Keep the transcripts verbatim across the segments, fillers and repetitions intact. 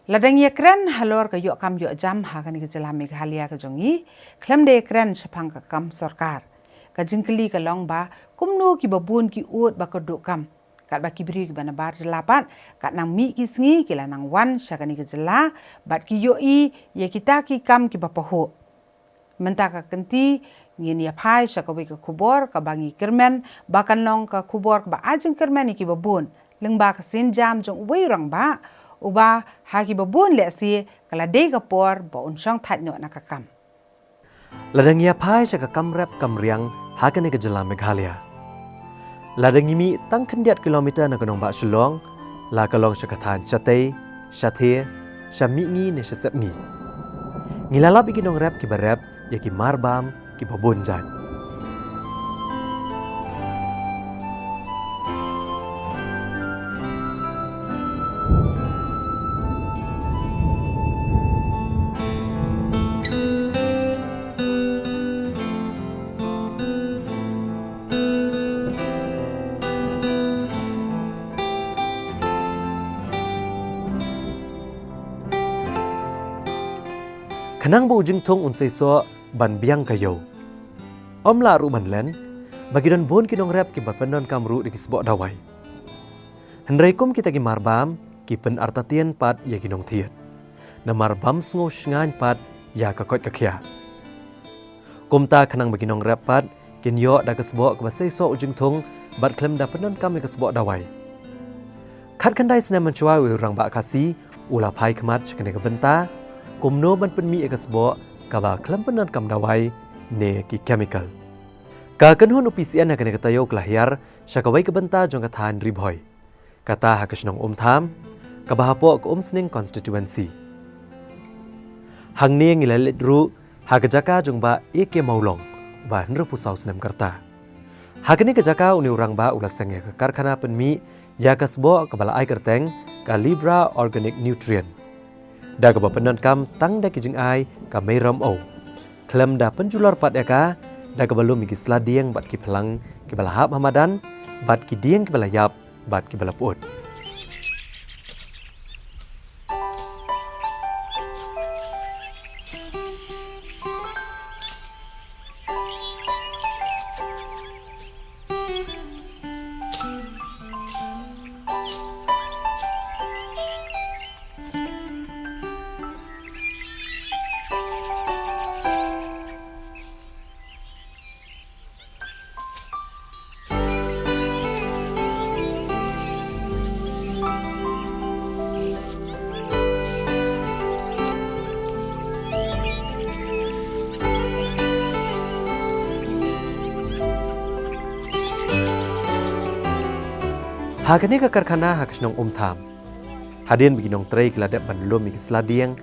Lada ngi ïakren halor ka ïoh kam ïoh jam ha kane ka jylla Meghalaya ka jong ngi, khlem da ïakren shaphang ka kam sorkar, ka jingkylli ka long ba kumno kiba bun ki ud ba kyrduh kam, katba ki briew kiba nabar jylla pat, kat nang mih ki sngi ki la nang wan sha kane ka jylla bad ki ïohi ïa kita ki kam kiba pahuh. Mynta ka kynti ngin ïa phai sha kawei ka khubor kaba ngi kyrmen ba kan long ka khubor kaba ai jingkyrmen ïa kiba bun, lyngba ka sienjam jong uwei u rangbah uba ha kiba bun lehse ka la dei ka por ba un shong thait noh na ka kam. Lada ngi ïa phai sha ka kam rep kam riang ha kane ka jylla Meghalaya, lada ngi mih tang khyndiat kilometer na ka nongbah Shillong, la ka long sha ka thaiñ Shatei, Shather, sha Mihngi ne sha Sepngi, ngi la lap ïa ki nongrep kiba rep ïa ki marbam kiba bun jait. Khnang ba u jingthung un seisoh ban biang ka ïew, ym lah ruh ban len ba ki don bun ki nongrep kiba pyndonkam ruh da ki sboh dawai. Hynrei kum kita ki marbam, ki pynartatien pat ïa ki nongthied, namar bym sngew shngaiñ pat ïa ka koit ka khiah. Kumta khnang ba ki nongrep pat kin ïoh da ka sboh kaba seisoh u jingthung bad khlem da pyndonkam ïa ka sboh dawai, khatkhyndai snem mynshuwa uwei u rangbah Khasi u la phai khmat sha kane ka bynta, kumno ban pynmih ïa ka sboh kaba khlem pyndonkam dawai ne ki chemical. Ka kynhun u P C N ha kane ka taïew ka la hiar sha kawei ka bynta jong ka thaiñ Ri Bhoi, kata ha ka shnong Umtham, kaba hapoh ka Umsning constituency. Hangne ngi la leit ruh ha ka jaka jong Bah A K Mawlong, ba hynriewphew saw snem ka rta. Ha kane ka jaka une u rangbah u la seng ïa ka karkhana pynmih ïa ka sboh kaba la ai kyrteng ka Libra Organic Nutrient, da kaba pyndonkam tang da ki jingai ka mei rymmew, khlem da pynjulor pat ïa ka da kaba lum ïa ki sla dieng bad ki phlang kiba la hap ha madan, bad ki dieng kiba la ïap bad kiba la pyut. Ha kane ka karkhana ha ka shnong Umtham, hadien ba ki nongtrei ki la dep ban lum ïa ki sla dieng,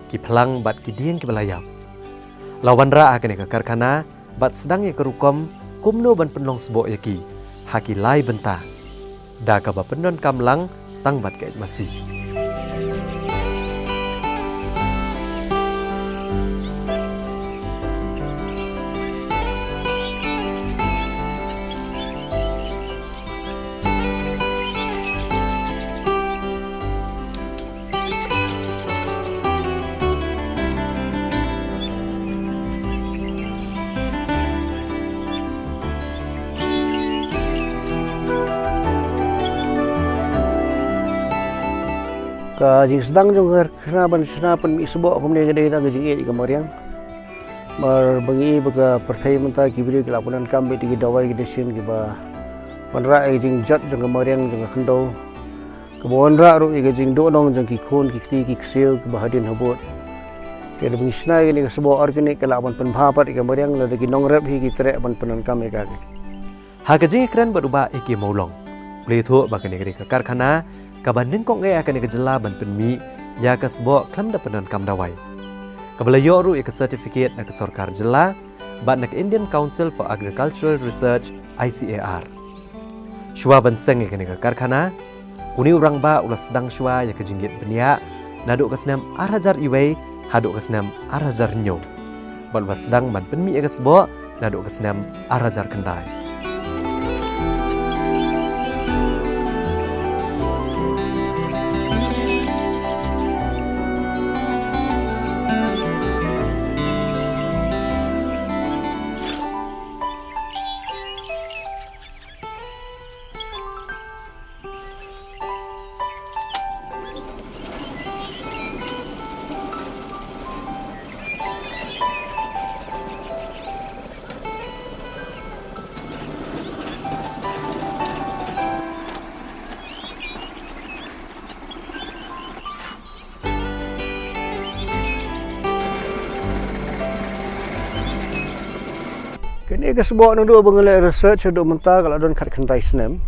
ki phlang bad ki dieng kiba la ïap, la wanrah ha kane ka karkhana bad sdang ïa ka rukom kumno ban pynlong sboh ïa ki ha ki lai bynta, da kaba pyndonkam lang tang bad ka eit masi. Ka jingsdang jong ka karkhana ban shna pynmih sboh kumne ka dei da ka jingïeit ïa ka mariang. Namar ba ngi i ba ka pyrthei mynta ki briew ki la pyndonkam beit ïa ki dawai ki dashin kiba wanrah ïa ka jingjot jong ka mariang jong ka khyndew, kaba wanrah ruh ïa ka jingduhnong jong ki khun ki kti ki ksiew kiba hadien habud. Te lada ba ngi shna ïa kane ka sboh organic ka lah ban pynbha pat ïa ka mariang lada ki nongrep hi ki treh ban pyndonkam ïa ka. Ha ka jingïakren bad u Bah A K Mawlong, u la ïathuh ba kane ka dei ka karkhana kaba nyngkong eh ha kane ka jylla ban pynmih ïa ka sboh khlem da pyndonkam dawai, kaba la ïoh ruh ïa ka certificate na ka sorkar jylla bad na ka Indian Council for Agricultural Research, I C A R. Shuwa ban seng ïa kane ka karkhana, une u rangbah u la sdang shuwa ïa ka jingïeit bniah naduh ka snem ar hajar wei haduh ka snem ar hajar hynñiew, bad u la sdang ban pynmih ïa ka sboh naduh ka snem ar hajar khyndai. Kane ka sboh naduh ba nga leh research haduh mynta ka la don khatkhyndai snem.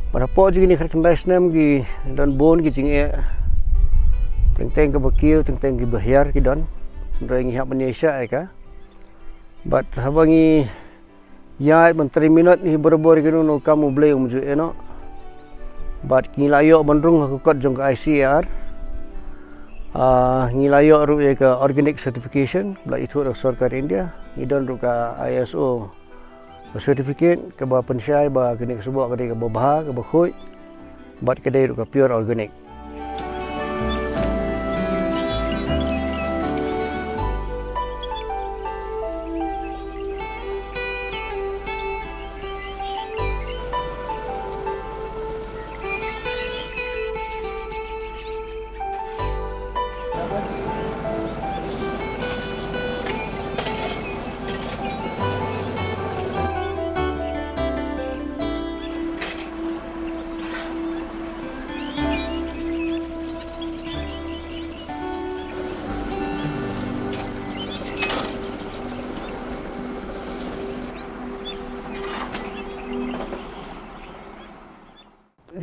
Bad hapoh jong kine khatkhyndai snem ki don bun ki jingeh. Teng teng kaba kiew, teng teng kiba hiar ki don. Hynrei ngi hap ban ïaishah ïa ka. Bad haba ngi ïaid ban trei minot hi barabor ïa kano kano ka kam, U Blei um ju ïehnoh. Bad ngi la ïoh ban rung ha ka kot jong ka I C A R. Ah, ngi la ïoh ruh ïa ka organic certification ba la ithuh da ka sorkar India. Ngi don ruh ka I S O certificate kaba pynshai ba kane ka sboh ka dei kaba bha, kaba khuid, bad ka dei ruh ka pure organic.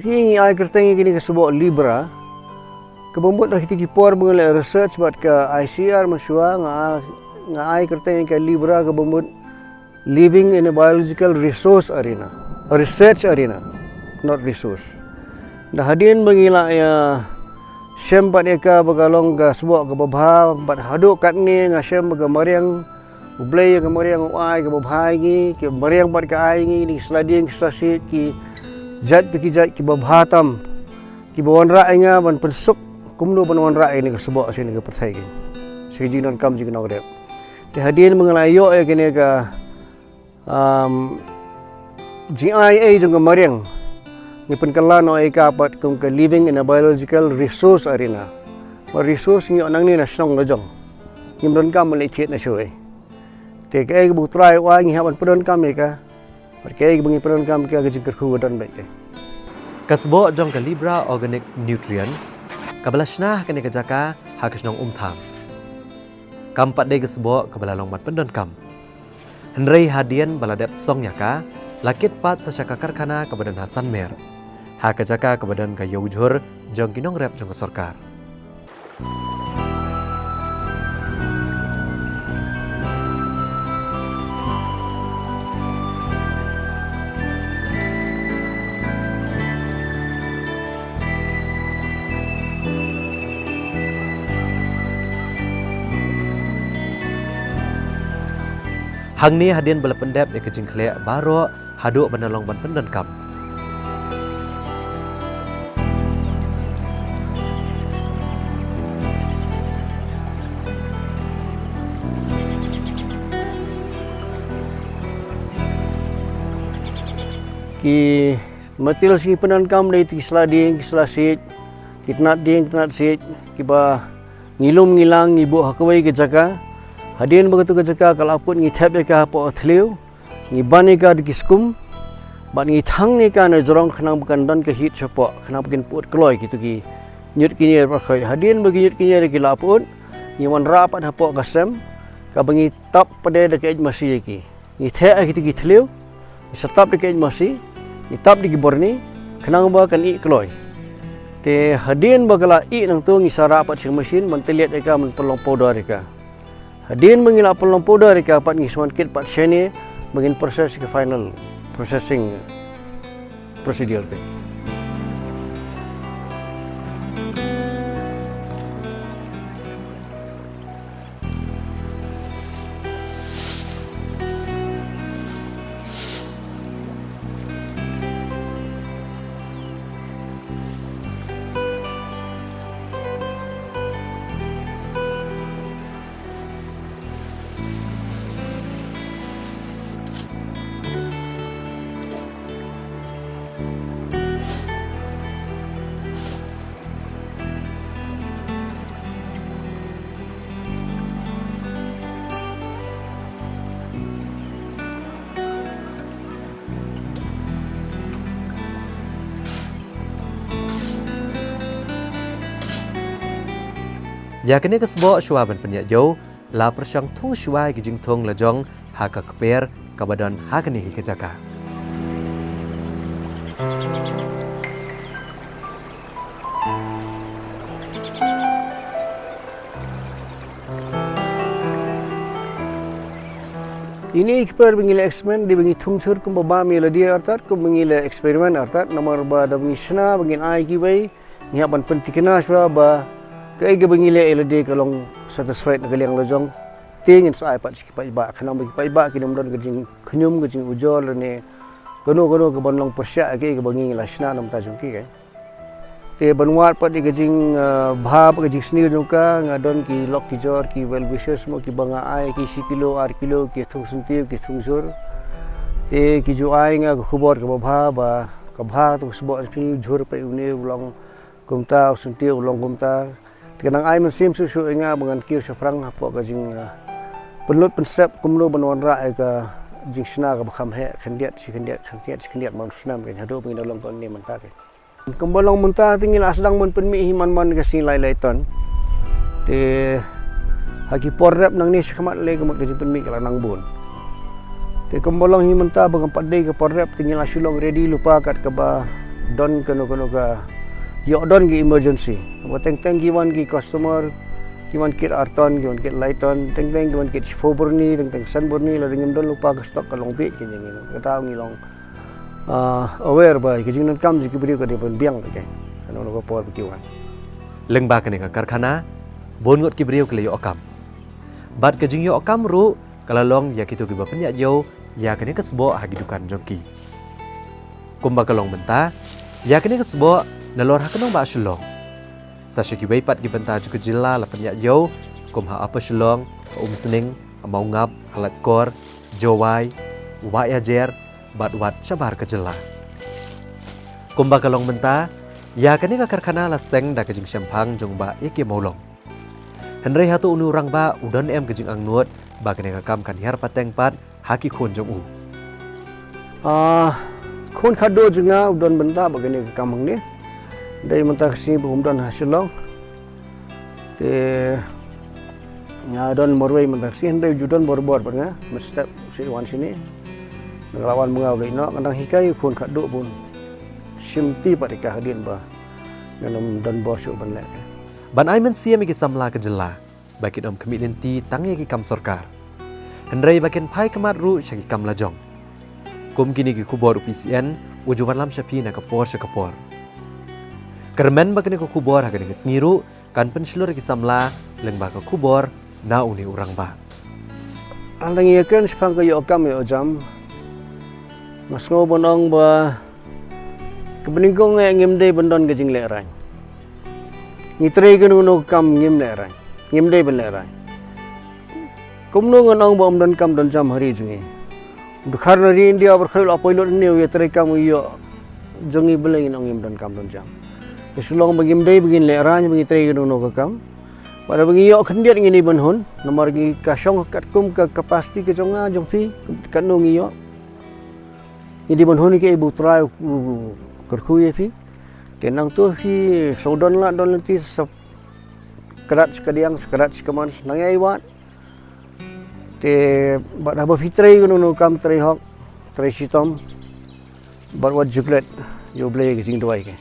Hi ngi ai kyrteng ïa kine ka sboh Libra. Kaba mut ha kiti ki por ba nga leh research bad ka I C A R mynshuwa nga, nga ai kyrteng ïa ka Libra kaba mut Living in a Biological Resource Arena. Research arena, not resource. Da hadien ba ngi la ïa shem bad ïa ka ba ka long ka sboh kaba bha, bad haduh katne nga shem ba ka mariang U Blei ïa ka mariang u ai kaba bha ïa ngi, ka mariang bad ka ai ïa ngi, kine ki sla dieng ki sla siej, ki jait pa ki jait kiba bha tam, kiba wanrah ïa nga ban pynsuk kumno ban wanrah ïa kane ka sboh sha kane ka pyrthei, sha ka jingdonkam jong ki nongrep. Te hadien ba nga la ïoh ïa kane ka, um, jingai ei jong ka mariang, ngi pynkylla noh ïa ka pat kum ka Living in a Biological Resource Arena. Ba resource ngi ïoh nangne na shnong la jong. Ngim donkam ban leit thied na shawei. Te kaei kaba U Trai u ai ngi hap ban pyndonkam ïa ka. Bad kaei kaba ngi pyndonkam ïa ka, ka jingkyrkhu ka don beit te. Ka sboh jong ka Libra Organic Nutrient kaba la shna ha kane ka jaka ha ka shnong Umthang. Kam pat dei ka sboh kaba la long ban pyndonkam. Hynrei hadien ba la dep song ïa ka, la kit pat sa sha ka karkhana kaba don ha Sanmer, ha ka jaka kaba don ka ïew jhur jong ki nongrep jong ka sorkar. Hangne hadien ba la pyndep ïa ka jingkhleh baroh haduh ban long ban pyndonkam. Ki materials ngi pyndonkam dei ki sla dieng ki sla siej, ki tnat dieng ki tnat siej, kiba ngi lum ngi lang ngi buh ha kawei ka jaka. Hadien ba katu ka jaka ka la put ngi thep ïa ka hapoh thliew. Ngi ban ïa ka da ki skum bad ngi thang ïa ka na jrong khnang ba kan don ka heat shapoh khnang ba kin put kloi kitu ki ñiut ki ñier baroh. Hadien ba ki ñiut ki ñier ki la put, ngi wanrah pat hapoh ka sem kaba ngi tap pat da ka eit masi ïa ki. Ngi theh ïa kitu ki thliew, ngi sa tap da ka eit masi, ngi tap da ki burni khnang ba kan ih kloi. Te hadien ba ka la ih nangtu ngi sa rah pat sha ka machine ban tylliat ïa ka ban pynlong powder ïa ka. Hadien ba ngi la pynlong powder ïa ka pat ngi sa wan kit pat shane ba ngin process ïa ka final processing procedure ka. Ïa kane ka sboh shuwa ban pynïaid ïew, la pyrshang thung shuwa ïa ki jingthung la jong ha ka kper kaba don ha kane hi ka jaka. Ini i kper ba ngi la experiment, di ba ngi thung jhur kumba bam ïa lade artat, kumba ngi la experiment artat, namar ba da ba ngi shna, ba ngin ai kiwei, ngi hap ban pynthikna shuwa ba kaei kaba ngi leh ïa lade ka long satisfied na ka liang la jong. Te ngin sa ai pat sha ki paidbah, khnang ba ki paidbah kin ym don ka jingkhñium, ka jingujor lane kano kano kaban long pyrshah ïa kaei kaba ngi la shna na bynta jong ki, kei. Te ban wad pat ïa ka jing, ah, bha bad ka jingsniew jong ka, nga don ki lok ki jor, ki well wishers mo, kiba nga ai ki shi kilo, ar kilo, ki thung syntiew, ki thung jhur. Te ki ju ai nga ka khubor kaba bha, ba ka bha to ka sboh jong phi, u jhur pat une u long kumta, u syntiew u long kumta. Te ka nang ai mynsiem shuh shuh ïa nga ba ngan kiew shaphrang hapoh ka jing, ah, pynlut pynsep kumno ban wanrah ïa ka jingshna kaba kham heh, khyndiat shi khyndiat, khyndiat shi khyndiat man u snem, kei, haduh ba ngin da long kane mynta, kei. Kumba long mynta te ngi la sdang ban pynmih hi man man ka sngi lai lai ton. Te ha ki por rep nangne shakhmat lei ka mut ka jingpynmih ka la nang bun. Te kumba long hi mynta ba kam pat dei ka por rep te ngi la shu long ready lypa kat kaba don kano kano ka ïoh don ki emergency. Kaba teng teng ki wan ki customer, ki wan kit ar ton, ki wan kit lai ton, teng teng ki wan kit shiphew byrni, teng teng san byrni, lada ngim don lypa ka stock ka long bieit, kine ngi, kata ngi long ah, aware ba ka jingdonkam jong ki briew ka dei ban biang, kei, kano kano ka por ba ki wan. Lyngba kane ka karkhana, bun ngut ki briew ki la ïoh kam. Bad ka jingïoh kam ruh ka la long ïa kito kiba pynïaid ïew ïa kane ka sboh ha ki dukan jong ki. Kumba ka long mynta, ïa kane ka sboh nalor ha ka nongbah Shillong, sa sha kiwei pat ki bynta jong ka jylla la pynïaid ïew, kum ha Upper Shillong, ha Umsning, ha Mawngap, ha Laitkor, Jowai, Wah Ïajer, bad wat shabar ka jylla. Kumba ka long mynta, ïa kane ka karkhana la seng da ka jingshemphang jong Bah A K Mawlong. Hynrei hato une u rangbah u don em ka jingangnud ba kane ka kam kan hiar pateng pat ha ki khun jong u? Ah, khun khadduh jong nga u don bynta bad kane ka kam hangne. Dei mynta ka sngi ba um don ha Shillong. Te nga don marwei mynta ka sngi, hynrei u ju don barabor bad nga, mynstep u sa wan shane. Nga la wan ma nga u leit noh, nga dang hikai u khun khadduh bun. Shim ti pat ïa ka hadien ba ngan ym don bor shuh ban leh. Ban ai mynsiem ïa ki samla ka jylla ba kin ym khmih lynti tang ïa ki kam sorkar, hynrei ba kin phai khmat ruh sha ki kam la jong. Kum kine ki khubor u P C N u ju wanlam sha phi na ka por sha ka por. Kyrmen ba kane ka khubor ha kane ka sngi ruh kan pynshlur ïa ki samla lyngba ka khubor na une u rangbah. Nga dang ïakren shaphang ka ïoh kam ïoh jam. Nga sngew ban ong ba kaba nyngkong eh ngim dei ban don ka jinglehrain. Ngi trei kano kano ka kam ngim lehrain. Ngim dei ban lehrain. Kumno ngan ong ba ym don kam don jam ha ri jong ngi? Dkhar na ri India ba khuid la poi lut ne u ïa trei kam u ïoh jong ngi, balei ngin ong ngim don kam don jam? Ka shu long ba ngim dei ba ngin lehrain ba ngi trei kano kano ka kam. Bad ba ngi ïoh khyndiat ngi dei ban hun, namar ngi ka shong katkum ka capacity ka jong nga jong phi, katno ngi ïoh. Ngi dei ban hun ïa kaei ba U Trai u kyrkhu ïa phi. Te nangta phi shu don lah don lynti sa kdad sa kadiang, sa kdad sa kamon, sa nang ïai wad. Te bad haba phi trei kano kano kam, trei hok, trei shitom, bad wat ju klet ïa U Blei ka jingduwai, kei.